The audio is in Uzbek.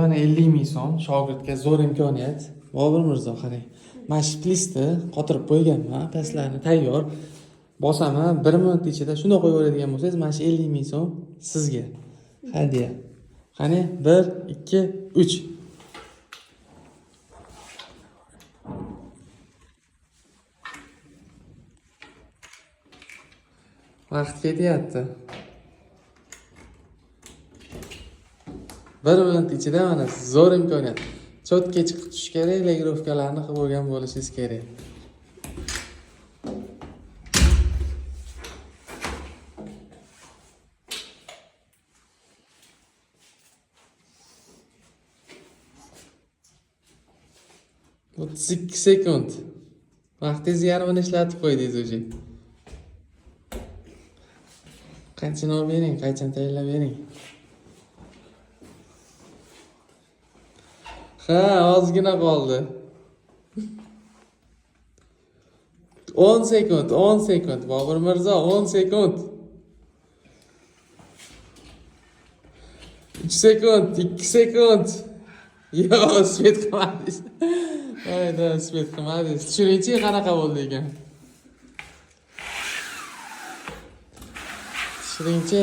Mana 50 ming so'm shogirdga zo'r imkoniyat. Bobur Mirzo, qarang. Mana shu plistni qotirib qo'yganman, pastlarni tayyor. Bosaman, 1 minut ichida shundoq qo'yib yuboradigan bo'lsangiz, mana shu 50 ming so'm sizga hadya. Qani, 1 2 3. Vaqt ketyapti. Bir minut ichida mana zo'r imkoniyat. Cho'tga chiqib tushish kerak, legirovkalarni qilib olgan bo'lishingiz kerak. 32 sekund. Vaqtingizni yarmini ishlatib qo'ydingiz уже. Qanchani olib bering, qaychani tayinlab bering. Ha, ozgina qoldi. 10 sekund, 10 sekund. Bobur Mirzo, 10 sekund. 3 sekund, 2 sekund. Yo'q, svet qilmadingiz. Hayda, svet qilmadingiz. Tushuringchi, qanaqa bo'ldi ekan? Tushuringchi.